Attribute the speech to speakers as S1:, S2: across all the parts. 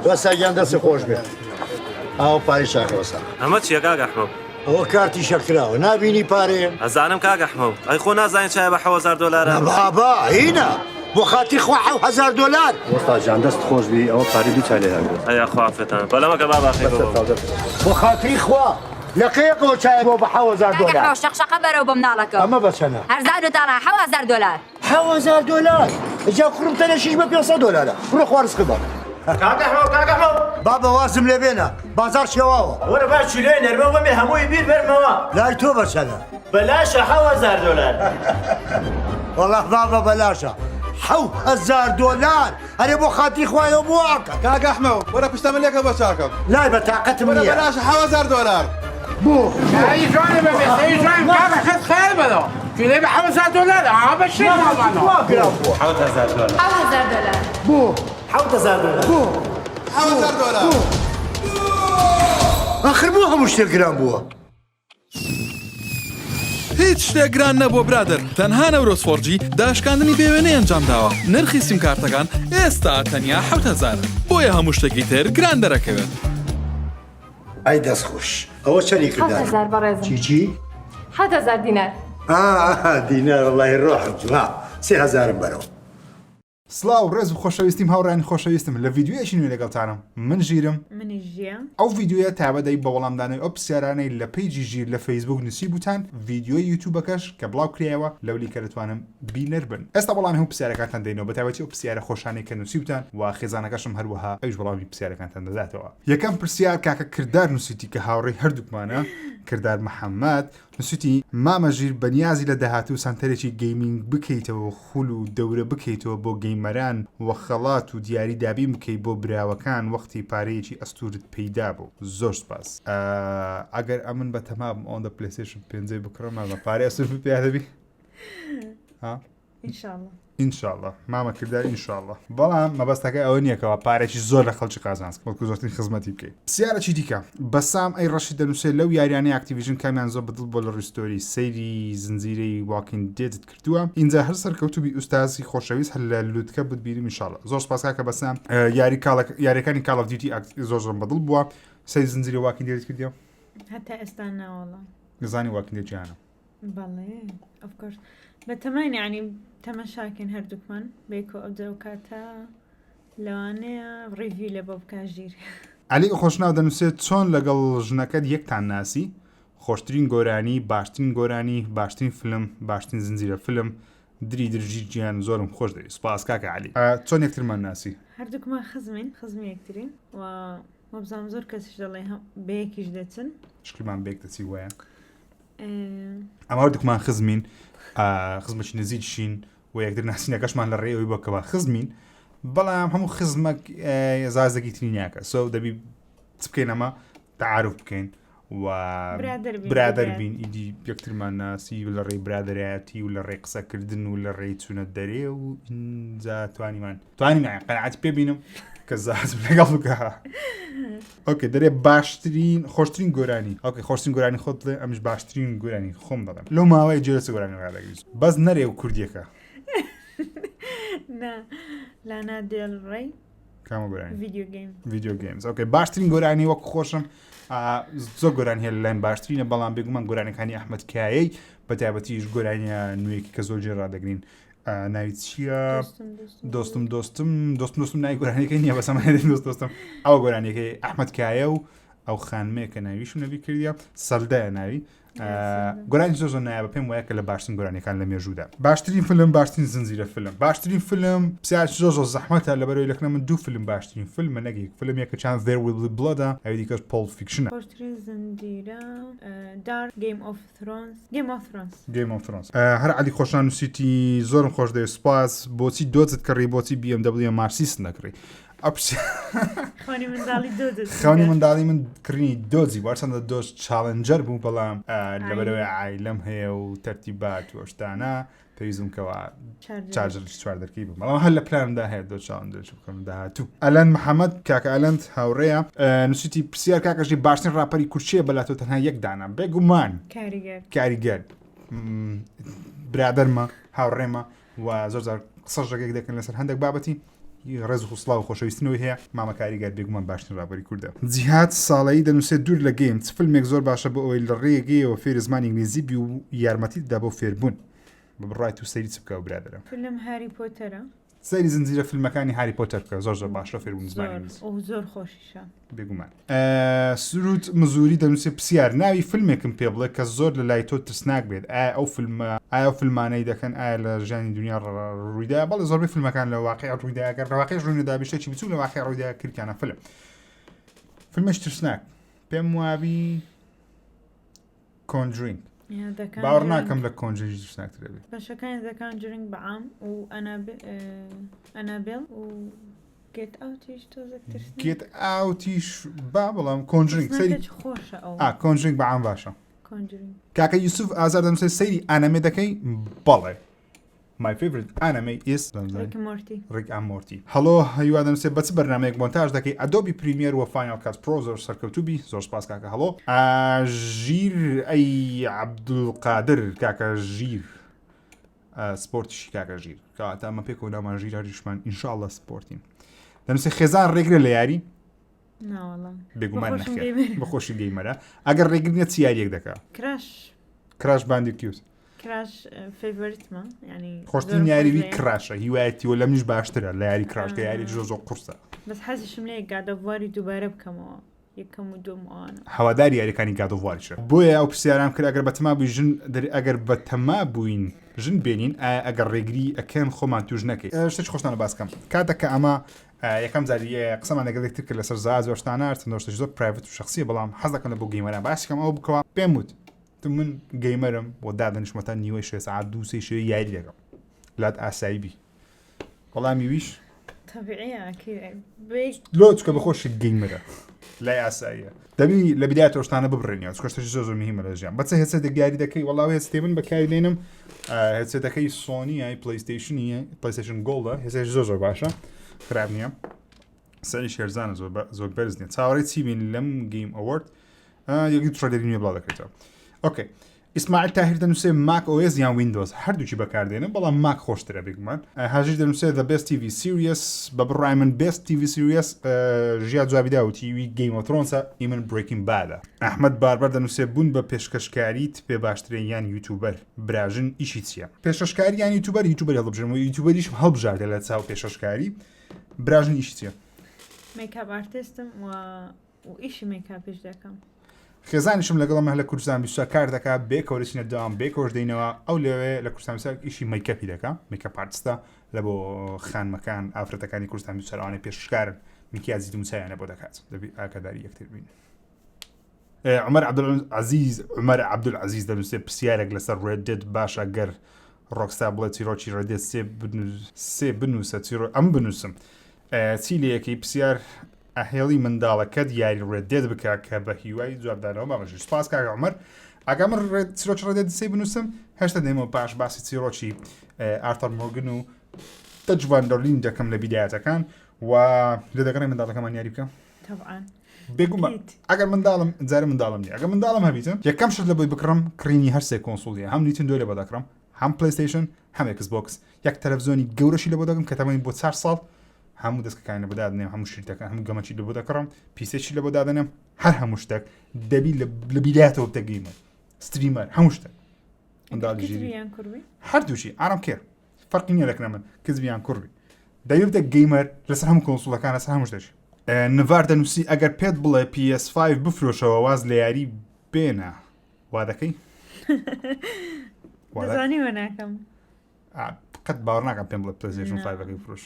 S1: وەستا گیان دەستی خۆش بێ. ئاوە پارەی چاکە وەستا.
S2: ئەمە چییە کاک ئەحمەو؟
S1: ئەوە کارتی شەکراوە نابینی پارەیە؟
S2: ئەزانم کاک ئەحمەو ئەی خۆ نازانی چایە بە حەوەزار دۆلارە؟
S1: بابا هینە بۆ خاتری خوا حەو هەزار دۆلار.
S3: وەستا جان دەست خۆش بی ئەوە پارەی دوو چای لێ هەڵگرە.
S2: ئەی خوا عافێتان بەلە مەکە بابا خێر بۆ.
S1: بۆ خاتری خوا لە قەیەکەوە چایە بۆ بە حەو هەزار
S4: کاک
S1: دۆلار.
S4: ئەحمەو شەقشەقە بەرەو بۆ مناڵەکەم.
S1: ئەمە بە چەنە؟
S4: هەرزان و تاڵان حەو هەزار دۆلار.
S1: حەو هەزار دۆلار جا کوڕم تەنەشیش بە 500 دۆلارە بڕۆ خوا ڕزقت بات.
S5: کاک ئەحمەو کاک ئەحمەو.
S1: بابە وازم لێ بێنە بازاڕ شێواوە.
S5: وەرە با کیلۆی نەرمە بەمێ هەمووی بیر بەرمەوە.
S1: لای تۆ بە چەنە؟
S5: بەلاشە 7000 دۆلار.
S1: وەڵا بابە بەلاشە 7000 دۆلار ئەرێ بۆ خاتری خوایەوە بۆ ئاکە.
S6: کاک ئەحمەو وەرە پشتە من لێکە بۆ چاکەم.
S1: لای بە تاقەتم
S6: وەرە
S1: نییە.
S6: بەلاشە 7000 دۆلار.
S1: بۆ
S7: سەری جوانە بەبێ سەری جوان کاکە خەت خەیال بەرەوە کیلۆی بە 7000 دۆلار ئا بە شێت ماڵانەوە.
S1: وا گران بووە.
S5: 7000 دۆلار.
S4: 7000 دۆلار.
S1: بۆ
S5: 7000 دۆلار.
S1: بۆ
S6: 7000 دۆلار.
S1: بۆ ئاخر بۆ هەموو شتێک گران بووە؟
S6: هیچ شتێک گران نەبووە برادەر تەنها نەورۆز 4G داشکاندنی بێوێنەی ئەنجامداوە نرخی سیمکارتەکان ئێستا تەنیا 7000 بۆیە هەموو شتێکی تر گران دەرەکەوێت.
S1: ئەی دەست خۆش ئەوە چەنی کردار
S8: 7000 بەڕێزم.
S1: چی چی؟
S8: 7000 دینار.
S1: ئا دینار وەڵاهی ڕۆحم چوو ها سێ هەزارم بەرەوە.
S6: سڵاو ڕێز و خۆشەویستیم هاوڕێیانی خۆشەویستم لە ڤیدیۆیەکی نوێ لەگەڵتانم من ژیرم.
S9: منیش ژیام.
S6: ئەو ڤیدیۆیە تایبەتە بە وەڵامدانەوەی ئەو پرسیارانەی لە page ی ژیر لە فەیسبووک نوسیبووتان ڤیدیۆی یوتوبەکەش کە بڵاو کرایەوە لەو لینکە دەتوانم بینەر بن ئێستا وەڵامی هەموو پرسیارەکانتان دەینەوە بەتایبەتی ئەو پرسیارە خۆشانەی کە نوسیوتان و خێزانەکەشم هەروەها ئەویش وەڵامی پرسیارەکانتان دەداتەوە یەکەم پرسیار کاکە کردار نوسیتی کە هاوڕێی هەردووکمانە کردار محەمەد نوسیتی مامە ژیر بەنیازی لە داهاتوو سەنتەرێکی gaming بکەیتەوە خول و دەورە بکەیتەوە بۆ gamer ان و خەڵات و دیاری دابین بکەی بۆ براوەکان وەختی پارەیەکی ئەستورت پەیدا بوو زۆر سوپاس. ئەگەر ئەمن بە تەمابم ئەوەندە PlayStation پێنجەی بکڕم مامە پارەی ئەستور پیا دەبی ها
S9: ئینشاءاللە
S6: ئینشاءاللە مامە کردار ئینشاءاللە بەڵام مەبەستەکە ئەوە نییە کەوا پارێکی زۆر لە خەڵکی قازانج بکەی، بەڵکو زۆرترین خزمەتی بکەیت پرسیارێکی دیکە بەسام ئەی ڕەشید دەنووسێت لەو یاریانەی Activision کامیان زۆر بەدڵ بووە لە ڕووی story سەیری زنجیرەی Walking Dead ت کردووە ئینجا هەر سەرکەوتوو بی ئوستازی خۆشەویست هەر لە لوتکە بتبینم ئینشاءاللە زۆر سپاس کاکە بەسام یاری کاڵ یاریەکانی Call of Duty زۆر زۆرم بەدڵ بووە سەیری زنجیرەی Walking Dead ت کردیە
S9: هەتا ئێستا ناوەڵا
S6: دەزانی Walking Dead جیانە
S9: بەڵێ of course بەتەماین یعنی تەمەشاکەین هەردووکمان بێکۆ ئەو ئەو کاتە لەوانەیە review لە بۆ بکا ژیر.
S6: عەلی خۆشناو دەنووسێت چۆن لەگەڵ ژنەکەت یەکتان ناسی؟ خۆشترین گۆرانی، باشترین گۆرانی، باشترین فلم، باشترین زنجیرە فلم، دری درژی گیان زۆرم خۆش دەوێی سوپاس کاکە عەلی. چۆن یەکترمان ناسی؟
S9: هەردووکمان خزمین خزمی یەکترین و وابزانم زۆر کەسیش دەڵێ بەیەکیش دەچن.
S6: شکلمان بەیەک دەچی وایە. ئەمە هەردووکمان خزمین خزمەکی نزیکشین و یەکتر ناسینەکەشمان لە ڕێەوەی بۆ کەوا خزمین بەڵام هەموو خزمەک زازێکی تری ناکە سۆ دەبی چ بکەین ئەمە تعاعرف بکەین و برادەر بین ئیدی یەکترمان ناسی لە ڕێی برادەرایەتی و لە ڕێی قسەکردن و لە ڕێی چوونە دەرێ و ئینجا توانیمان توانیم قەناعەتی پێ بینم کە زازم لەگەڵ بکە okay دەرێ باشترین خۆشترین گۆرانی okay خۆشترین گۆرانی خۆت بڵێ ئەمش باشترین گۆرانی خۆم دەڵێم لەو ماوەیە جێ لەسەر گۆرانی ڕادەگریت بەس نەرێ و کوردیەکە
S9: نا لانا دێل ڕێی
S6: کامە گۆرانی
S9: Video Game
S6: Video Games okay باشترین گۆرانی وەک خۆشم زۆر گۆرانی هەیە لەلایم باشترینە بەڵام بێگومان گۆرانەکانی ئەحمەد کایەی بە تایبەتیش گۆرانیە نوێیەکی کە زۆر جێ ڕادەگرین ناوی چییە؟ دۆستم دۆستم دۆستم دۆستم ناوی گۆرانیەکەی نییە بەسەمە دۆست دۆستم ئەوە گۆرانیەکەی ئەحمەد کایە و ئەو خانمەیە کە ناویشم نەبی کردیە سەلدایە ناوی گۆرانی زۆر زۆر نایابە پێم وایە کە لە باشترین گۆرانیەکان لە مێژوودا باشترین فیلم باشترین زنجیرە فیلم باشترین فیلم پرسیار زۆر زۆر زەحمەتە لەبەرەوەی لەکنە من دوو فیلم باشترین فیلمە نەک یەک فیلم یەکەچان There Will Be Blood ە ئەوی دیکەش Pulp Fiction ە
S9: خۆشترین زنجیرە Dark Game of Thrones Game of Thrones.
S6: Game of Thrones هەر عەلی خۆشناو نووسیتی زۆرم خۆش دەوێت سوپاس بۆچی Dodge ت کڕی بۆچی BMW مارسیست نەکڕی ئەو پرسیار-
S9: خەونی منداڵی Dodge ت
S6: خەونی منداڵی من کڕینی Dodge ی بوو هەرچەندە Dodge Challenger بوو بەڵام ئە، لەبەرئەوەی عایلەم هەیە و تەرتیبات و ئەو شتانە پێویستم کەوا Charger چوار دەرکەی بم بەڵام هەر لە پلانمدا هەیە Dodge Challenger بکەم داهاتوو ئەلەند محەممەد کاکە ئەلەند هاوڕێیە نووسیتی پرسیار کاکەژی باشترین ڕاپەری کورد کێیە بەلاتۆ تەنها یەک دانا بێگومان
S9: کاریگەر
S6: کاریگەر برادەرمە هاوڕێمە و زۆر زار قسەش ڕێگەک دەکەن لەسەر هەندێک بابەتی. ڕێز و سڵاو و خۆشەویستنەوەی هەیە مامە کاریگەر بێگومان باشترین ڕابەری کوردە. جیهاد ساڵەیی دەنووسێت دوور لە game چ فیلمێک زۆر باشە بۆ ئەوەی لە ڕێگەیەوە فێری زمانی ئینگلیزی بی و یارمەتیت بدا بۆ فێربوون؟ بە بڕوای تو سەیری چ بکە برادەرم؟
S9: فیلم هاری پۆتەرە.
S6: سەیری زنجیرە فیلمەکانی هاری پۆتەر بکە زۆر زۆر باشە فێربوون زمانی ئینگلیزی.
S9: زۆر و زۆر خۆشیشە.
S6: بێگومان. سرود مزوری دەنووسێ پرسیار ناوی فیلمێکم پێ بڵێ کە زۆر لە لای تۆ ترسناک بێت ئایا ئەو فیلمە ئایا ئەو فیلمانەی دەکەن ئایا لە ژیانی دنیا ڕوویدا بەڵێ زۆربەی فیلمەکان لە واقع ڕوویدا گەر لە واقع ڕووی نەدابێ شتێکی بچووک لە واقع ڕوویدا کردیانە فیلم فیلمێکی ترسناک پێم وابی Conjuring باوەڕ ناکەم لە Conjuring ترسناکتر بێت
S9: بەشەکانی The Conjuring بەعام و Annabelle و Get Out یش تۆزێک ترسناک
S6: Get Out یش با بەڵام Conjuring سەیری
S9: ترسناکێکی خۆشە ئەو
S6: ئا Conjuring بەعام باشە
S9: Conjuring
S6: کاکە یوسف ئازار دەنووسێت سەیری anime دەکەی بەڵێ My favorite anime is
S9: Rick Morty
S6: Rick and Morty هەڵۆ هیوا دەنووسێت بە چ بەرنامەیەک مۆنتاژ دەکەی Adobe Premiere و Final Cut Pro زۆر سەرکەوتوو بی زۆر سپاس کاکە هەڵۆ ژیر ئەی عەبدولقادر کاکە ژیر سپۆرتیشی کاکە ژیر کەواتە ئەمە پێکەوە ناومان ژیر هەریشمان ئینشاءاللە سپۆرتین دەنووسێت خێزان ڕێگرە لە یاری بێگومان بەخۆشی gamer ە ئەگەر ڕێگر نیە چ یاریەک دەکا
S9: Crash
S6: Crash Bandicoot
S9: Crash favorite مە ینی
S6: خۆشترین یاری وی Crash ە هیوایەتی و لە منیش باشترە لە یاری Crash کە یاری زۆر زۆر قورسە
S9: بەس حەزیشم لێ God of War ی دووبارە بکەمەوە یەکەم و دووەم ئەوانە.
S6: هەواداری یاریەکانی God of War یشە بۆیە ئەو پرسیارام کرد ئەگەر بەتەما بووی ژن دەری ئەگەر بەتەما بووین ژن بێنین ئایا ئەگەر ڕێگری ئەکەن خۆمان توش نەکەی شتێکی خۆشتانە باس کەم کاتێک کە ئەمە یەکەم جاری قسەمان لەگەڵ یەکتر کرد لەسەر زاز و شتانە چەند شتێکی زۆر private و شخصیە بەڵام حەز دەکەم لە بۆ gamer ان باسی کەم ئەو بکەوە پێم وت تو من gamer م و دادەنیشمە تا نیوەی شێ سەعات دوو سێ شێ یاری دەکەم لات ئاسایی بی وەڵامی ویش
S9: طبیعیە
S6: لۆ چکە بەخۆشی gamer ە لای ئاساییە دەبی لە بداية شتانە ببڕێنەوە چکە شتێکی زۆر زۆر مهمە لە ژیان بەچە headset ێک یاری دەکەی وەڵا headset ێ من بەکاری دێنم headset ەکەی سۆنیە PlayStation ی PlayStation Gold ە headset ی زۆر زۆر باشە خراپ نییە سعری شێرزانە زۆر زۆر بەرز نییە چاوەڕێی چی بین لەم Game Award یەکی trailer ی نوێ بڵاو دەکرێتەوە okay ئیسماعیل تاهیر دەنووسێ Mac OS یان Windows هەردووکی بەکاردێنم بەڵام Mac خۆشترە بێگومان هاژیر دەنووسێ the best TV series بە بڕای من best TV series ژیا جوابی دا وتی وی Game of Thrones ە ئی من Breaking Bad ە ئەحمەد باربەر دەنووسێ بوون بە پێشکەشکاریت پێ باشترین یان YouTuber براژن ئیشی چییە پێشکەشکاری یان YouTuber YouTuber هەڵبژێرم و YouTuber یشم هەڵبژاردە لە چاو پێشکەشکاری براژن ئیشی چییە
S9: makeup artist م و و ئیشی makeup یش دەکەم.
S6: خێزانیشم لەگەڵم هەر لە کوردستان بیستا کار دەکا بێکەوە دەچینە دەوام بێکەوەش دەینەوە ئەو لەوێ لە کوردستان بیستا ئیشی makeup ی دەکا makeup artist ە لە بۆ خانمەکان ئافرەتەکانی کوردستان بیستا ئەوانەی پێشکارن میکیازی دموچاویانە بۆ دەکات دەبی ئاگاداری یەکتر بین. عمر عەبدولعەزیز عمر عەبدولعەزیز دەنووسێ پرسیارێک لەسەر Red Dead باشە گەر Rockstar بڵێ چیرۆکی Red Dead سێ بنووسە چیرۆ ئەم بنووسم چی لەیەکەی پرسیار ئەهێڵی منداڵەکەت یاری Red Dead بکە کە بە هیوای جوابدانەوە مامەژی سپاس کاک عمر ئەگەر من Red چیرۆکی Red Dead سێ بنووسم هێشتا دێمەوە پاش باسی چیرۆکی ئارتەر مۆرگن و دەچ ڤان دەرلین دەکەم لە بیدایەتەکان و لێ دەگەڕێ منداڵەکەمان یاری بکە
S9: طبعا
S6: بێگومان ئەگەر منداڵم جارە منداڵم نیە ئەگەر منداڵم هەبیتن یەکەم شت لە بۆی بکڕم کڕینی هەر سێ console یە هەم Nintendo ی لە بۆ دەکڕم هەم PlayStation هەم Xbox یەک تەلەفزیۆنی گەورەشی لە بۆ دەکەم کە تەمەنی بۆ 4 ساڵ هەموو دەستەکانی لە بۆ دادنێم هەموو شیرتەکان هەموو گەمەچی لە بۆ دەکڕم PC ێکی لە بۆ دادەنێم هەر هەموو شتێک دەبی لە بیدایەتەوە بتە gamer streamer هەموو شتێک منداڵی ژیری هەردووشی ئارام کێر فەرقی نییە لەکنە من کچ بیان کوڕ بی دەبی بتە gamer لەسەر هەموو console ەکان لەسەر هەموو شتێک نڤار دەنووسی ئەگەر پێت بڵێ PS5 بفرۆشەوە واز لە یاری بێنە وا دەکەی
S9: دەزانی وە ناکەم
S6: قەت باوەڕ ناکەم پێم بڵێ PlayStation 5 فرۆش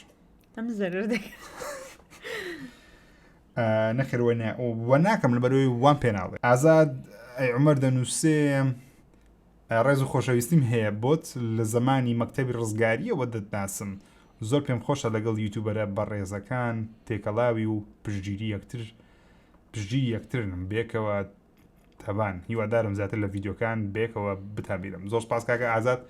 S9: ئەم زەرەر دەکەم
S6: نەخێر وە ناکەم لە بەرەوەی وام پێ ناڵێ ئازاد ئەی عمر دەنووسێ ڕێز و خۆشەویستیم هەیە بۆت لە زەمانی مەکتەبی ڕزگاریەوە دەتناسم زۆر پێم خۆشە لەگەڵ YouTuber ە بەڕێزەکان تێکەڵاوی و پشتگیری یەکتر پشتگیری یەکترنم بێکەوە تەبان هیوادارم زیاتر لە ڤیدیۆکان بێکەوە بتابیرم زۆر سپاس کاکە ئازاد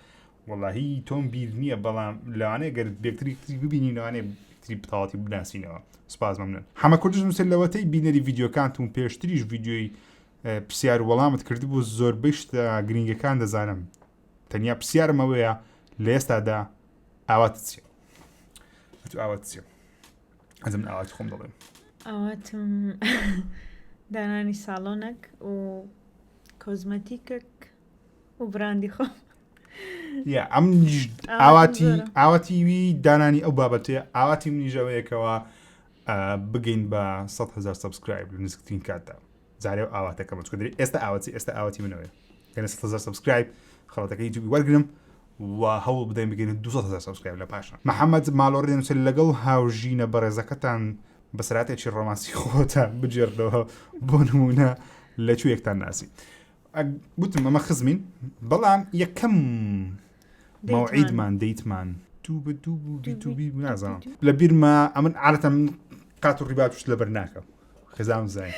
S6: وەڵاهی تۆم بیر نییە بەڵام لەوانەیە گەر بێکتری تری ببینین لەوانەیە تری بتەواتی بناسینەوە سپاس مەمنون حەمە کوردش نووسێت لەوەتەی بینەری ڤیدیۆکانتون پێشتریش ڤیدیۆی پرسیار وەڵامت کردبوو زۆربەی شتە گرنگەکان دەزانم تەنیا پرسیارم ئەوەیە لە ئێستادا ئاواتت چییە؟ ئەتو ئاوات چییە؟ ئەزم من ئاواتی خۆم دەڵێم.
S9: ئاواتم دانانی ساڵۆنەک و کۆزمەتیکەک و براندی خۆم.
S6: یا ئەم ئاواتی ئاواتی وی دانانی ئەو بابەتەیە ئاواتی منیژەوەیەکەوە بگەین بە 100 هزار subscribe لە نزیکترین کاتدا جارێ و ئاواتەکەم چکە دەری ئێستا ئاواتی ئێستا ئاواتی منەوەیە گەنە 100 هزار subscribe خەڵاتەکەی یوتیوبی وەرگرم و هەوڵ بدەین بگەینە 200 هزار subscribe لە پاشان محەممەد ماڵۆڕی دەنووسێت لەگەڵ هاوژینە بەڕێزەکەتان بەسەراتێکی ڕۆمانسی خۆتان بگێڕنەوە بۆ نمونە لە کوێ یەکتان ناسی گوتم ئەمە خزمین بەڵام یەکەم مەوعیدمان date مان دوو بە دوو بوو بی تو بی نازانم لە بیرمە ئەمن عادەتەن من قات و ڕیبات شت لەبەر ناکەم خێزانم زین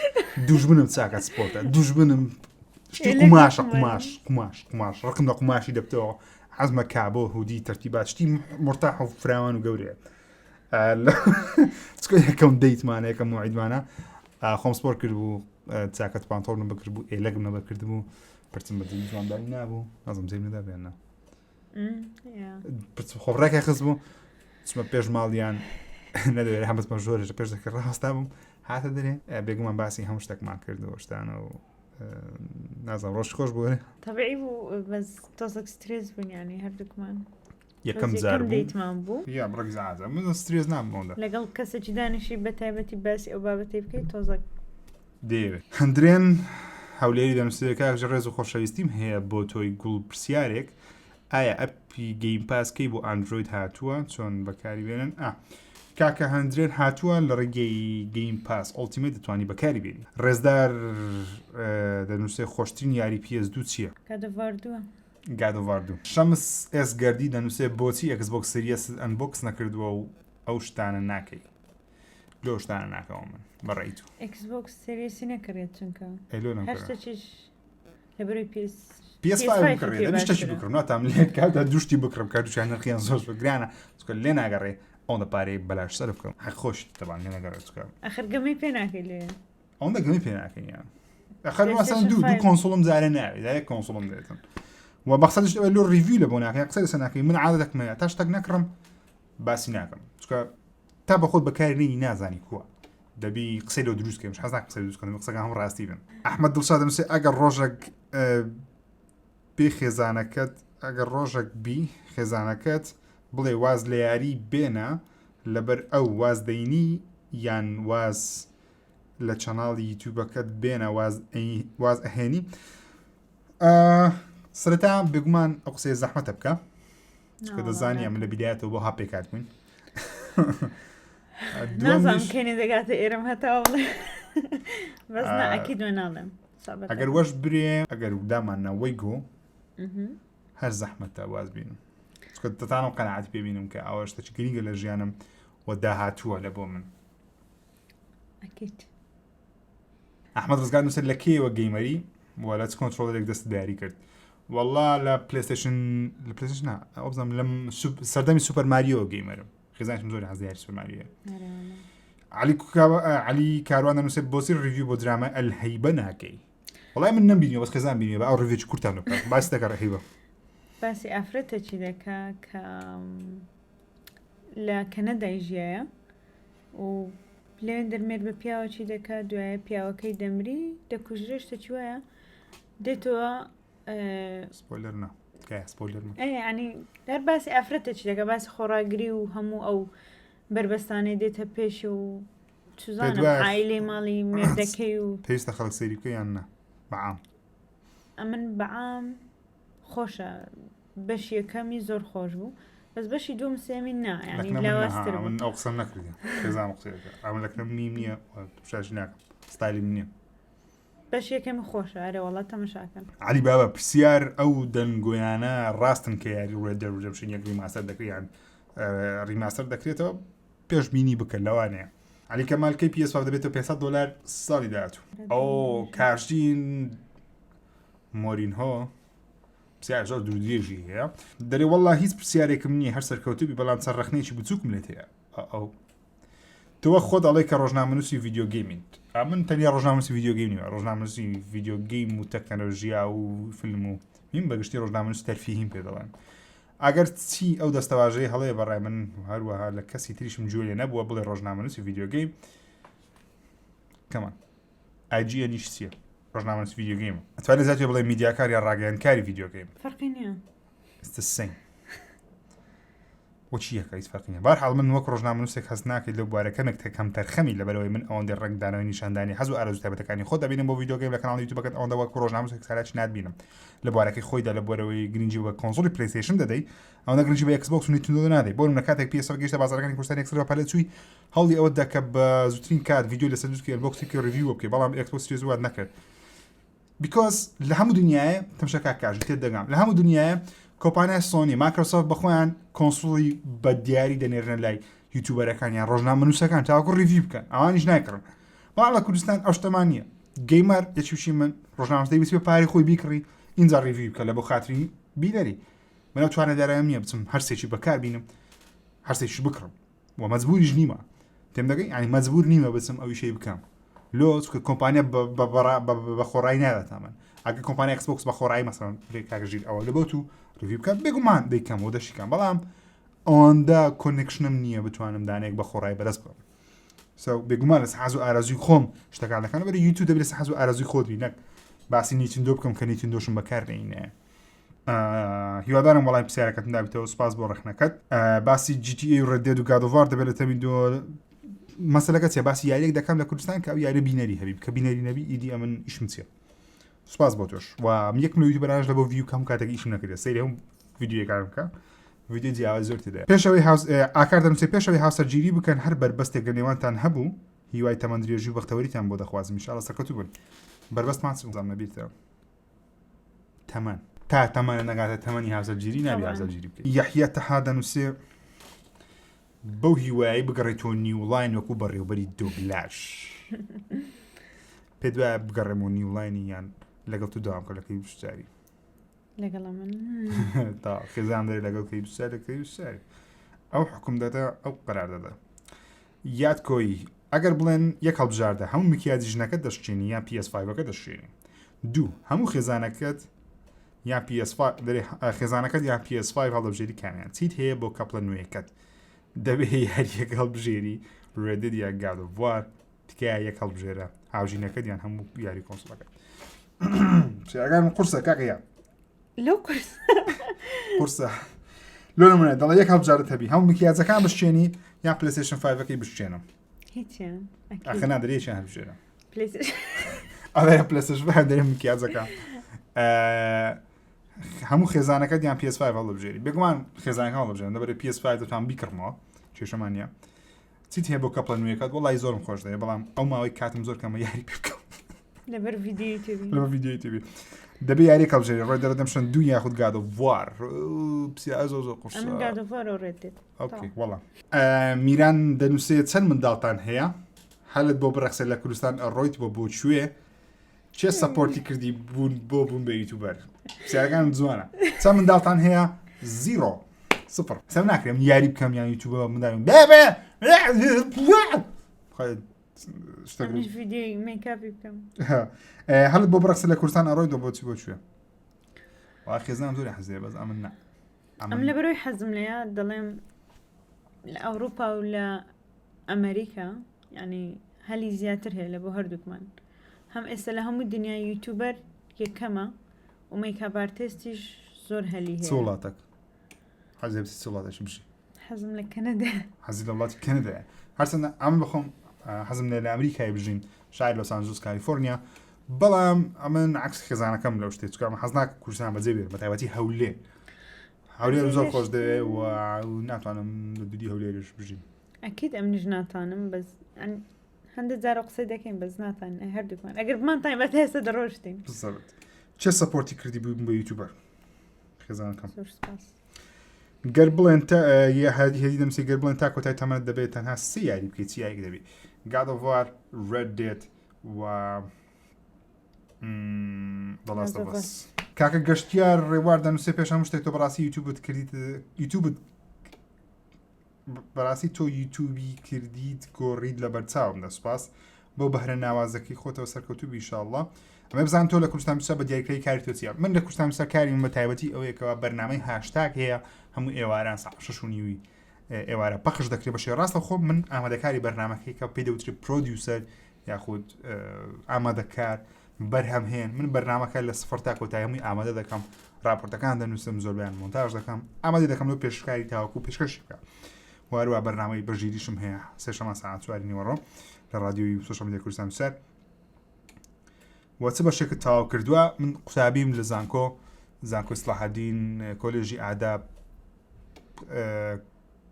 S6: دوژمنم چاکە سپۆرتە دوژمنم شتی قوماشە قوماش قوماش قوماش ڕقم لە قوماشی دەبتەوە حەزمە کابۆ هودی تەرتیبات شتی مرتاح و فراوان و گەورەیە چکە یەکەم date مانە یەکەم موعیدمانە خۆم سپۆر کرد بوو چاکەت پانتۆڵم بکرد بوو ئێلەگم نەبەر کرد بوو پرچم بە جوان نابوو نازم زەیم نەدا بێنە پرچم خۆ ڕێکە خست بوو چمە پێش ماڵیان نەدەوێت هەم بەسمە ژۆرێ پێش دەکرد ڕاستە بووم هاتە دەرێ بێگومان باسی هەموو شتێکمان کرد و شتانە و نازانم ڕۆژ خۆش بوو
S9: تەبعی بوو بەس تۆزێک سترێس بوون یانی هەردووکمان
S6: یەکەم جار بوو
S9: date مان بوو
S6: یا بڕێک زعاتە من سترێس نابمەوە
S9: لەگەڵ کەسێکی دانیشی بە تایبەتی باسی ئەو بابەتەی بکەیت تۆزێک
S6: دەیەوێت هەندرێن هەولێری دەنووسێت کاک ژیر ڕێز و خۆشەویستیم هەیە بۆ تۆی گوڵ پرسیارێک ئایا app ی Game Pass کەی بۆ ئەندرۆید هاتووە چۆن بەکاری بێنن ئا کاکە هەندرێن هاتووە لە ڕێگەی Game Pass Ultimate دەتوانی بەکاری بێنی ڕێزدار دەنووسێ خۆشترین یاری PS دوو چییە؟
S9: God of War دووە.
S6: God of War دوو. شەمس ئێس گەردی دەنووسێ بۆچی Xbox Series ت unbox نەکردووە و ئەو شتانە ناکەی؟ لۆ شتانە ناکەمەوە من بە ڕێی تو.
S9: Xbox Series ی نەکڕێت چونکە
S6: ئەی لۆ
S9: هەر
S6: نەمکڕێ؟
S9: شتێکیش لەبەرەوەی PS
S6: PS5
S9: PS5
S6: بکڕێ
S9: پێ
S6: دەبی شتێکی
S9: باشترە.
S6: بکڕم ناتام لێ کادا دوو شتی بکڕم کە دووشیان نرخیان زۆر زۆر گرانە چونکە لێ ناگەڕێ ئەوەندە پارەی بەلاش سەرف بکەم حەق خۆشی تەبان لێ ناگەڕێ چونکە
S9: ئەخر گەمەی پێ ناکەی لێ
S6: ئەوەندە گەمەی پێ ناکەین یان ئەخر مەسەن دوو دوو
S9: PlayStation 5.
S6: console م جارێ ناوێ جارێ console م دێتن و بەقسەش ئەوە لۆ review لە بۆ ناکەین قسە لەسەر ناکەین من عادەتێکم هەیە تا شتێک نەکڕم باسی ناکەم چونکە تا بە خۆت بەکاری نێنی نازانی کووە دەبی قسەی لۆ دروست کەم حەز ناکەم قسەی دروست کەم قسەکان هەموو ڕاستی بن ئەحمەد دڵشاد دەنووسێ ئەگەر ڕۆژێک بی خێزانەکەت ئەگەر ڕۆژێک بی خێزانەکەت بڵێ واز لە یاری بێنە لەبەر ئەو واز دەینی یان واز لە channel ی یوتیوبەکەت بێنە واز واز ئەهێنی سەرەتا بێگومان ئەو قسەیە زەحمەتە بکە چونکە دەزانی ئەمن لە بیدایەتەوە بۆ ها پێکات بووین
S9: نازانم کەینێ دەگاتە ئێرم هەتا بڵێ بەس نا ئەکید وێ ناڵێم
S6: ئەگەر وەش برێ ئەگەر دامان نەوەی گۆ هەر زەحمەتە واز بینم چونکە دەتانم قەناعەتی پێ بینم کە ئەوە شتێکی گرنگە لە ژیانم و داهاتووە لە بۆ من
S9: ئەکید
S6: ئەحمەد ڕزگار نووسەر لە کێوە gamer ی و لە چ controller ێک دەست دیاری کرد والله لە PlayStation لە PlayStation نا ئەو بزانم لەم سەردەمی Super Mario gamer م خێزانیشم زۆر حەز یاری Super Mario علی علی کاروان دەنووسێت بۆچی review بۆ دراما ئەلهەیبە ناکەی وڵای من نەمبینیوە بەس خێزان بینیوە بە ئەو review کورتان بکات باسی دەکە ڕەهیبە
S9: باسی ئافرەتێکی دەکا کە لە کەنەدای ژیایە و لەوێندەر مێرد بە پیاوەکی دەکا دوایە پیاوەکەی دەمری دەکوژرێ شتێکی وایە دێتەوە
S6: spoiler نا تکایە spoiler مە
S9: ینی هەر باسی ئافرەتێکی دەکە باسی خۆڕاگری و هەموو ئەو بربەستانەی دێتە پێش و چزانم
S6: دوایە-
S9: عایلەی ماڵی مێردەکەی و
S6: پێویستە خەڵک سەیری بکە یان نا بەعام
S9: ئەمن بەعام خۆشە بەشی یەکەمی زۆر خۆش بوو بەس بەشی دووەم سێمی نا یانی
S6: لەکنە من
S9: لاوازتر
S6: ها،
S9: بوو
S6: من ئەو قسەم نەکردی خێزان قسەیەکە ئەمە لەکنە منیم نییە و شاش ناکەم ستایلی من نییە
S9: بەشی یەکەمی خۆشە ئەرێ وەڵا تەمەشاکەن
S6: علی بابا پرسیار ئەو دەنگۆیانە ڕاستن کە یاری Red Dead Redemption یەک remaster دەکرێت یان remaster دەکرێتەوە پێشبینی بکە لەوانەیە علی کەمال کەی PS دەبێتەوە 500 دلار ساڵی داهاتوو ئەو کارژین مۆرینهۆ پرسیار زۆر دوور درێژی هەیە دەرێ والله هیچ پرسیارێکم نییە هەر سەرکەوتوبی بەڵام چەند ڕەخنەیەکی بچووکم لێت هەیە ئەو تۆ خۆت ئەڵێ کە ڕۆژنامەنووسی video game یت من تەنیا ڕۆژنامەنووسی video game نیمە ڕۆژنامەنووسی video game و تەکنەلۆژیا و فیلم و میم بەگشتی ڕۆژنامەنووسی تەرفیهیم پێ دەڵێن. ئەگەر چی ئەو دەستەواژەی هەڵەیە بەڕای من هەروەها لە کەسی تریشم گوێ لێ نەبووە بڵێ ڕۆژنامەنووسی video game کەمان IGN یش چییە ڕۆژنامەنووسی video game ئەتوانێت زیاتر بڵێ میدیاکار یا ڕاگەیاندکاری video game
S9: فەرقی نییە
S6: It's the same. وەچی یەکە هیچ فەرقی نییە بەهەرحاڵ من وەک ڕۆژنامەنووسێک هەست ناکەیت لەو بوارە کەمێک کەم تەرخەمی لەبەرەوەی من ئەوەندەی ڕەنگدانەوەی نیشاندانی حەز و ئارەزوو تایبەتەکانی خۆت دەبینم بۆ video game لە کەناڵی یوتیوبەکەت ئەوەندە وەک ڕۆژنامەنووسێک چالاکی ناتبینم لە بوارەکەی خۆیدا لە بوارەوەی گرنگی بە console ی پلەیستەیشن دەدەی ئەوەندە گرنگی بە ئێکس بۆکس و نینتندۆ نادەی بۆ نمونە کاتێک PS گەیشتە بازاڕەکانی کوردستان یەکسەر بە پەلە چووی هەوڵی ئەوەت دا کە بە زووترین کات ڤیدیۆ لەسەر دروست بکەی unbox ی بکەی review بکەی بەڵام ئێکس بۆکس سیریز وات نەکرد because لە هەموو دنیاە تەمشا کاک کاژی تێت دەگام لە هەموو دنیاە کۆمپانیای سۆنی مایکرۆسۆفت بەخۆیان console ی بە دیاری دەنێرنە لای یوتیوبەرەکان یان ڕۆژنامەنووسەکان تاوەکو review بکەن ئەوانیش نایکڕن بەڵام لە کوردستان ئەو شتەمان نییە gamer یەکیشی من ڕۆژنامەنووس دەیویست بە پارەی خۆی بیکڕی ئینجا review بکە لە بۆ خاتری بینەری من ئەو توانە دارایەم نییە بچم هەرسێکی بەکار بینم هەرسێکیش بکڕم و مەجبوریش نیمە تێم دەگەی یعنی مەجبور نیمە بچم ئەو ئیشەی بکەم لۆ چونکە کۆمپانیا بە خۆڕایی ناداتە من ئەگەر کۆمپانیا ئێکس بۆکس بە خۆڕایی مەسەڵەن بڵێ کاک ژیر ئەوە لە بۆت و review بکە بێگومان دەیکەم و دەشیکەم بەڵام ئەوەندە connection م نییە بتوانم دانێک بە خۆڕایی بەدەست بکەم so بێگومان لەسەر حەز و ئارەزووی خۆم شتەکان دەکەم لەبەر یوتیوب دەبێت لەسەر حەز و ئارەزووی خۆت بی نەک باسی نیتندۆ بکەم کە نیتندۆشم بەکار نەینێ هیوادارم وەڵامی پرسیارەکەتم دابیتەوە سوپاس بۆ ڕەخنەکەت باسی GTA و Red Dead و God of War دەبێت لە تەمی دۆ مەسەلەکە چیە باسی یاریێک دەکەم لە کوردستان کە ئەو یاری بینەری هەبی کە بینەری نەبی ئیدی ئەمن ئیشم چیە سوپاس بۆ تۆش و یەکم لە یوتیوبەرانش لە بۆ view کەم کاتێک ئیشم نەکردێت سەیری هەم ڤیدیۆیەکان بکە ڤیدیۆ جیاواز زۆر تێدایە پێشەوەی هاوس ئاکار دەنووسێ پێشەوەی هاوسەرگیری بکەن هەر بەربەستێک لە نێوانتان هەبوو هیوای تەمەن درێژی و بەختەوەریتان بۆ دەخوازم ان شاء الله سەرکەوتوو بن بەربەستمان چ بوو زام لەبیرتە تەمەن تا تەمەنە نەگاتە تەمەنی هاوسەرگیری نابی هاوسەرگیری بکەیت یەحیا تەها دەنووسێ بەو هیوایی بگەڕێتەوە نیولاین وەکو بەڕێوبەری دۆبلاژ پێت وایە بگەڕێمەوە نیولاینی یان لەگەڵ تو داوام کە لەکەی بشتاری
S9: لەگەڵ من
S6: تا خێزان دەرێ لەگەڵ کەی بشتاری کەی بشتاری ئەو حکوم دەدا ئەو قرار دەدا یاد کۆیی ئەگەر بڵێن یەک هەڵبژاردە هەموو مکیاجی ژنەکەت دەشکێنی یان PS5ەکە دەشکێنی دوو هەموو خێزانەکەت یان PS5 دەرێ خێزانەکەت یان PS5 هەڵدەبژێری کامیان چیت هەیە بۆ couple ە نوێیەکەت دەبێ یاریەک هەڵبژێری Red Dead یان God of War تکایە یەک هەڵبژێرە هاوژینەکەت یان هەموو یاری console ەکەت پرسیارەکان قورسە کاکە یان
S9: لەو قورس
S6: قورسە لۆ نمونە دەڵێ یەک هەڵبژاردە هەبی هەموو مکیاجەکان بشکێنی یان پلەیستەیشن 5ەکەی بشکێنم
S9: هیچیان
S6: ئەخە نادرێ یەکیان هەڵبژێرم
S9: پلەیستەیشن
S6: ئەڵێ پلەیستەیشن 5 دەرێ مکیاجەکان هەموو خێزانەکەت یان PS5 هەڵبژێری بێگومان خێزانەکە هەڵبژێرن لەبەر PS5 دەتوان بیکڕمەوە کێشەمان نییە چیت هەیە بۆ couple ە نوێیەکەت وەڵی زۆرم خۆش دەوێت بەڵام ئەو ماوەی کاتم زۆر کەمە یاری پێ بکەم
S9: لەبەر ڤیدیۆی تیوی
S6: لەبەر ڤیدیۆی تیوی دەبێ یاری هەڵبژێری Red Dead Redemption دوو یاخود God of War پرسیار زۆر زۆر قورسە
S9: ئەمن God of War و Red Dead
S6: okay وەڵا میران دەنووسێ چەند منداڵتان هەیە هەلت بۆ بڕەخسێت لە کوردستان ئەڕۆیت بۆ بۆ کوێ کێ support ی کردی بوون بۆ بوون بە یوتیوبەر پرسیارەکان جوانە چەند منداڵتان هەیە zero سفر سەر ناکرێم یاری بکەم یان یوتیوب منداڵم بێ بێ
S9: منیش ڤیدیۆی مەیکاپی بکەم
S6: هەلت بۆ بڕەخسێت لە کوردستان ئەڕۆیت بۆ بۆچی بۆ کوێ وا خێزانم زۆری حەزێ بەس ئەمن نا
S9: ئەم لەبەرەوەی حەزم لەیە دەڵێم لە ئەوروپا و لە ئەمریکا یعنی هەلی زیاتر هەیە لە بۆ هەردووکمان هەم ئێستا لە هەموو دنیای یوتیوبەر یەکەمە و makeup artist یش زۆر هەلی
S6: چ
S9: هەیە
S6: وڵاتێک حەزێ بچی چ وڵاتێکی بژی
S9: حەزم لە کەنەدا
S6: حەزی لە وڵاتی کەنەدایە هەرچەندە ئەمن بخۆم حەزم لە لە ئەمریکای بژیم شاری لۆس ئانجلس کالیفۆرنیا بەڵام ئەمن عکس خێزانەکەم لەو شتێ چکە حەز ناکەم کوردستان بەجێ بێت بە تایبەتی هەولێر هەولێر زۆر خۆش دەوێ و ناتوانم لە دووری هەولێرش بژیم
S9: ئەکید ئەمنیش ناتوانم بەس هەندێک جارە قسەی دەکەین بەس ناتوانین هەردووکمان ئەگەر بمانتوانی بە تا ئێستا دەڕۆشتین
S6: بالضبط چێ support ی کردی بووم بە یوتیوبەر خێزانەکەم
S9: زۆر سپاس
S6: گەر بڵێن تا یە هەدی هەدی دەنووسی گەر بڵێن تا کۆتای تەمەنت دەبێت تەنها سێ یاری بکەیت چ یاریێک دەبی God of War Red Dead و The Last of Us کاکە گەشتیار ڕێوار دەنووسێ پێش هەموو شتێک تۆ بەڕاستی یوتیوبت کردیت یوتیوبت بەڕاستی تۆ یوتیوبی کردیت گۆڕیت لە بەرچاوم دە سوپاس. بەو بەهرە ناوازەکەی خۆتەوە سەرکەوتوو بی ئیشاڵڵا. ئەمە بزانم تۆ لە کوردستان 24 بە دیاریکراوی کاری تۆ چییە؟ من لە کوردستان 24 کاری من بە تایبەتی ئەوەیە کەوا بەرنامەی هاشتاگ هەیە هەموو ئێواران ساعت شەش و نیوی ئێوارە پەخش دەکرێت بە شێوەی ڕاستەوخۆ من ئامادەکاری بەرنامەکەی کە پێی دەوترێت producer یاخود ئامادەکار بەرهەمهێن من بەرنامەکە لە سفر تا کۆتایی هەمووی ئامادە دەکەم راپۆرتەکان دەنووسم زۆربیان مۆنتاژ دەکەم ئامادە دەکەم لەو پێشکاری تاوەکو پێشکەشی بکە واروە بەرنامەی بەژیریشم هەیە سێشەمە ساعت چواری نیوەڕۆ لە رادیۆی social media کوردستان سەر وە چ بەشێکت تەواو کردووە من قوتابیم لە زانکۆ زانکۆی سڵاحەدین کۆلێژی ئاداب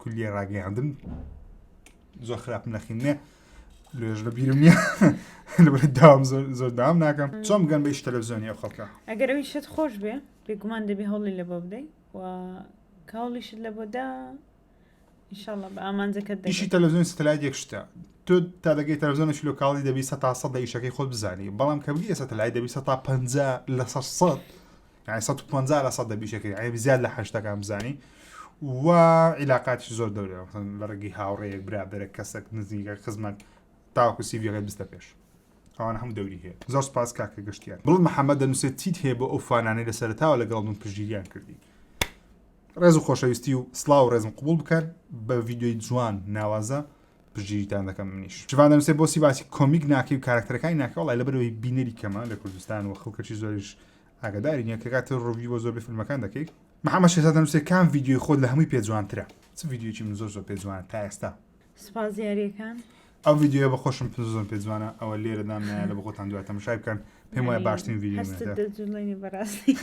S6: کولیە ڕاگەیاندن زۆر خراپم لە خینێ لێژ لە بیرم نییە لەبەر داوام زۆر زۆر داوام ناکەم چۆن بگەن بە ئیش تەلەڤزیۆنی ئەو خەڵکە
S9: ئەگەر ئەوی شت خۆش بێ بێگومان دەبێ هەوڵی لە بۆ بدەی و کە هەوڵیشت لە بۆ دا ئینشاڵڵا بە ئامانجەکەت دەگەی.
S6: ئیشی تەلەڤزیۆن سەتەلایت یەک شتە تۆ تا دەگەی تەلەڤزیۆنێکی local ی دەبی 100% لە ئیشەکەی خۆت بزانی بەڵام کە بگەی سەتەلایت دەبی 50% یعنی 150% دەبی ئیشەکەی یعنی زیاد لە هەشتەکان بزانی و عیلاقاتیش زۆر دەورە مثلا لە ڕێگەی هاوڕێیەک برادەرێک کەسێک نزیکە خزمەت تاوەکو سیڤیەکەت بستە پێش ئەوانە هەموو دەوری هەیە زۆر سپاس کاکە گەشتیار بڵند محەممەد دەنووسێت چیت هەیە بۆ ئەو fan انەی لە سەرەتاوە لەگەڵ من پشتگیریان کردی ڕێز و خۆشەویستی و سڵاو و ڕێزم قبوڵ بکەن بە ڤیدیۆی جوان ناوازە پشتگیریتان دەکەم منیش شڤان دەنووسێ بۆ سی باسی کۆمیک ناکەی و کارکتەرەکانی ناکە وڵای لەبەرەوەی بینەری کەمە لە کوردستان و خەڵکەکی زۆریش ئاگاداری نییە کە کاتێ review بۆ زۆربەی فیلمەکان دەکەیت محەممەد شێزاد دەنووسێ کام ڤیدیۆی خۆت لە هەمووی پێ جوانترە چ ڤیدیۆیەکی من زۆر زۆر پێ جوانە تا ئێستا
S9: سوپاس یاریەکان.
S6: ئەو ڤیدیۆیە بە خۆشم زۆر پێ جوانە ئەوە لێرە دامنایە لە بە خۆتان دوای تەمەشای بکەن پێم وایە باشترین ڤیدیۆ
S9: هەستت دەجوڵێنی بەڕاستی.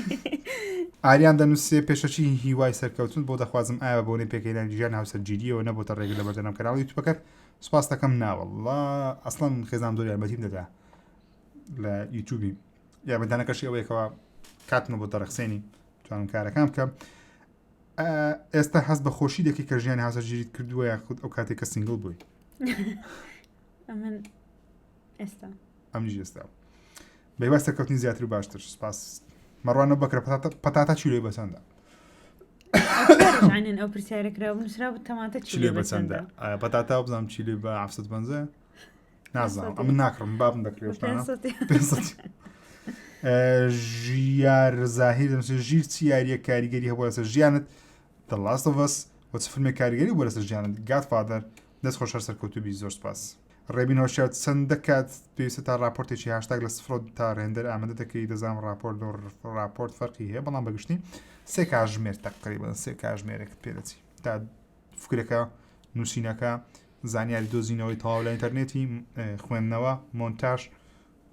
S6: ئاریان دەنووسێ پێشەکی هیوای سەرکەوتن بۆ دەخوازم ئایا بە بۆنەی پێکهێنانی ژیان هاوسەرگیریەوە نەبۆتە ڕێگر لە بەردەم کەناڵی یوتوبەکەت سوپاس دەکەم ناوەڵڵا ئەسڵەن خێزان زۆر یارمەتیم دەدا لە یوتوبی یارمەتدانەکەشی ئەوەیەکەوە کاتمە بۆ دەڕەخسێنی توانم کارەکان بکەم ئێستا هەست بە خۆشی دەکەی کە ژیانی هاوسەرگیریت کردووە یاخود ئەو کاتێک کە single بووی؟
S9: ئەمن ئێستا
S6: ئەمنیش ئێستا بەهیوای سەرکەوتنی زیاتر و باشتر سپاس مەڕوانە بەکرە پەتاتە پەتاتە چیلۆی بەچەندە
S9: عنین ئەو پرسیارە کرا نووسرا بوو تەماتە
S6: چیلۆی بەچەندە ئایا پەتاتە بزانم چیلۆی بە 750 نازانم ئەمن ناکڕم بابم دەکرێت ژیار زاهیر دەنووسێت ژیر چی یاریە کاریگەری هەبوو لەسەر ژیانت The Last of Us و چ فیلمێک کاریگەری بوو لەسەر ژیانت Godfather دەست خۆش هەر سەرکەوتوو بی زۆر سپاس ڕێبین هۆشیار چەندە کات پێویستە تا راپۆرتێکی هاشتاگ لە سفرۆ تا render ئامادە دەکەی دەزانم راپۆرت و راپۆرت فەرقی هەیە بەڵام بەگشتی سێ کاژمێر تقریبا سێ کاژمێرێکت پێدەچی تا فکرەکە نووسینەکە زانیاری دۆزینەوەی تەواو لە ئینتەرنێتی خوێندنەوە مۆنتاژ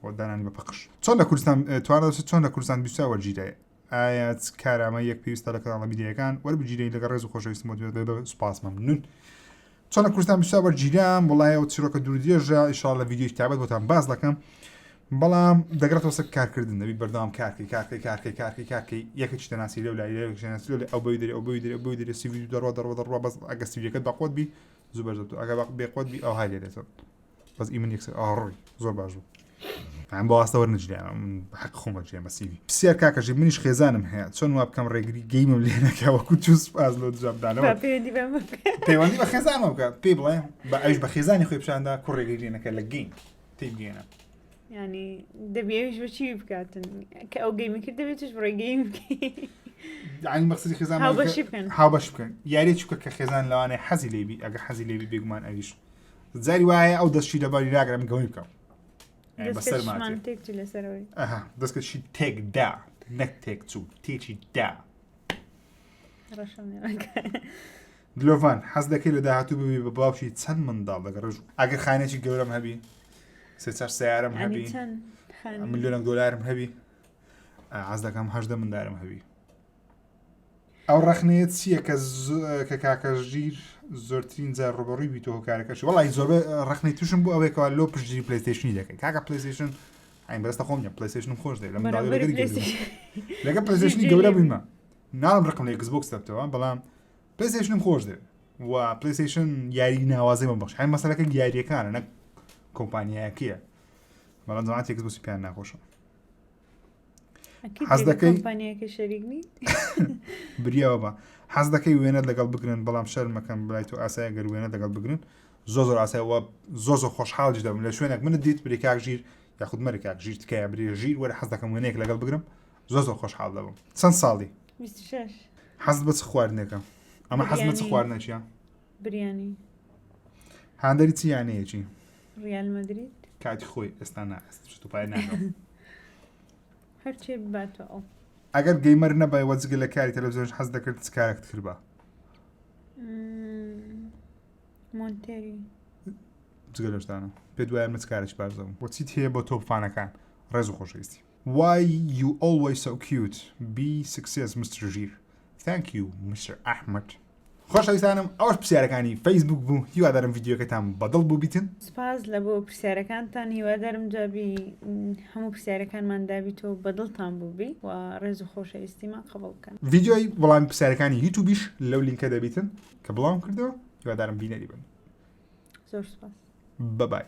S6: و دانانی بە پەخش چۆن لە کوردستان توانە چۆن لە کوردستان 24 وەرگیرای ئایا چ کارامە یەک پێویستە لە کەناڵە میدیایەکان وەربگیرێی لەگەڵ ڕێز و خۆشەویستم بۆ سوپاس مەمنون چۆن لە کوردستان 24 وەرگیرام وڵایە و چیرۆکە دوور درێژە ئیشاڵ لە ڤیدیۆی تایبەت بۆتان باس دەکەم بەڵام دەگرێتەوە سەر کارکردن دەبی بەردەوام کارکەی کارکەی کارکەی کارکەی کارکەی یەکێکی دەناسی لەو لای یەکێکی دەناسی لەو لای ئەو بەوی دەرێ ئەو بەوی دەرێ ئەو بەوی دەرێ سیڤی دەڕوا دەڕوا دەڕوا بەس ئەگەر سیڤیەکەت بەقوت بی زوو بەرز دەبێتەوە ئەگەر بێقوت بی ئەوها لێ دێتەوە بەس ئی من یەکسەر ئاڕۆی زۆر باش بوو ئەم بە واستە وەرنەگیرام من حەق خۆم وەرگیرام بە سیڤی پرسیار کاکە ژیر منیش خێزانم هەیە چۆن وا بکەم ڕێگری game م لێ نەکا وەکو تو سوپاس لۆ جوابدانەوە
S9: با پەیوەندی بە من بکە.
S6: پەیوەندی بە خێزانەوە بکە پێی بڵێ بە ئەویش بە خێزانی خۆی پیشاندا کوڕ ڕێگری لێ نەکە لە game تێی بگەیەنە
S9: یعنی دەبی ئەویش بە چی بکاتن کە ئەو game ی کرد دەبێت توش بڕۆی game بکەی
S6: یعنی مەقسەدی خێزان
S9: هاوبەشی بکەن.
S6: هاوبەش بکەن یاریی چووکە کە خێزان لەوانەیە حەزی لێبی ئەگە حەزی لێبی بێگومان ئەویش جاری وایە ئەو دەستشی لەباری ناگرم گەوەی بکەم یعنی بەسەر
S9: دەستکەشمان
S6: ماتێ
S9: تێک چوو لەسەرەوەی
S6: ئەها دەستکەشی تێک دا نەک تێک چوو تێکی دا
S9: ڕەشم نێوەکە.
S6: دلۆڤان حەز دەکەی لە داهاتوو ببی بە باوکی چەند منداڵ لەگەڵ ڕێژ ئەگەر خانێکی گەورەم هەبی سێ چار سیارم
S9: یعنی
S6: هەبی
S9: چەند خانی
S6: ملیۆنێک دۆلارم هەبی حەز دەکەم 18 مندارم هەبی ئەو ڕەخنەیە چییە کە کە کاکە ژیر زۆرترین جار ڕوبەڕووی بیتەوە هۆکارەکەش وەڵی زۆربە ڕەخنەی تووشم بوو ئەوەیەکەوە لۆ پشتگیری PlayStation ی دەکەی کاکە PlayStation ئەین بەرەستە خۆم نیە PlayStation م خۆش دەوێت لە منداڵی
S9: بەرامبەری
S6: لەگەری گەورە بووم.
S9: PlayStation
S6: لەگە PlayStation ی
S9: ژیر
S6: گەورە
S9: لێ
S6: بوویمە ناڵم ڕقم لە Xbox دەبتەوە بەڵام PlayStation م خۆش دەوێت و PlayStation یاری ناوازەی بەم بەخش هەر مەسەلەکە یاریەکانە نەک کۆمپانیایەکەیە بەڵام جەماعەتی Xbox ی پێیان ناخۆشە
S9: ئەکید
S6: حەز
S9: لەگەڵ
S6: دەکەی؟
S9: کۆمپانیاکە شەریک نی
S6: بریاوە بە حەز دەکەی وێنەت لەگەڵ بگرن بەڵام شەرمەکەم بلای تۆ ئاسایە گەر وێنەت لەگەڵ بگرن زۆر زۆر ئاسای وە زۆر زۆر خۆشحاڵیش دەبم لە شوێنێک منت دیت بری کاک ژیر یاخود مەری کاک ژیر تکایە بری ژیر وەرە حەز دەکەم وێنەیەک لەگەڵ بگرم زۆر زۆر خۆشحاڵ دەبم چەند ساڵی؟
S9: 26.
S6: حەزت بە چ خواردنێکە؟ ئەمە حەزم بە چ
S9: بریانی.
S6: خواردنێکیە؟
S9: بریانی.
S6: هاندەری چ یانەیەکی؟
S9: ڕیال مەدرید.
S6: کاتی خۆی ئێستا نا ئێستا شت و پای ناگەم.
S9: هەرچێ بباتەوە ئەو.
S6: ئەگەر gamer نەبای وە جگە لە کاری تەلەڤزیۆنش حەز دەکرد چ کارێکت کردبا؟
S9: مۆنتێری.
S6: جگە لەو شتانە پێت وایە من چ کارێکی باش دەبم؟ وە چیت هەیە بۆ top fan ەکان؟ ڕێز و خۆشەویستی. Why you always so cute be success Mr ژیر Thank you Mr Ahmed. خۆشەویستانم ئەوەش پرسیارەکانی فەیسبوک بوو هیوادارم ڤیدیۆکەتان بەدڵ بووبیتن.
S9: سوپاس لە بۆ پرسیارەکانتان هیوادارم جوابی هەموو پرسیارەکانمان دابیتەوە و بەدڵتان بووبی و ڕێز و خۆشەویستیمان قبوڵ بکەن.
S6: ڤیدیۆی وەڵامی پرسیارەکانی یوتوبیش لەو لینکە دەبیتن کە بڵاوم کردەوە هیوادارم بینەری بن.
S9: زۆر سوپاس.
S6: بە بای.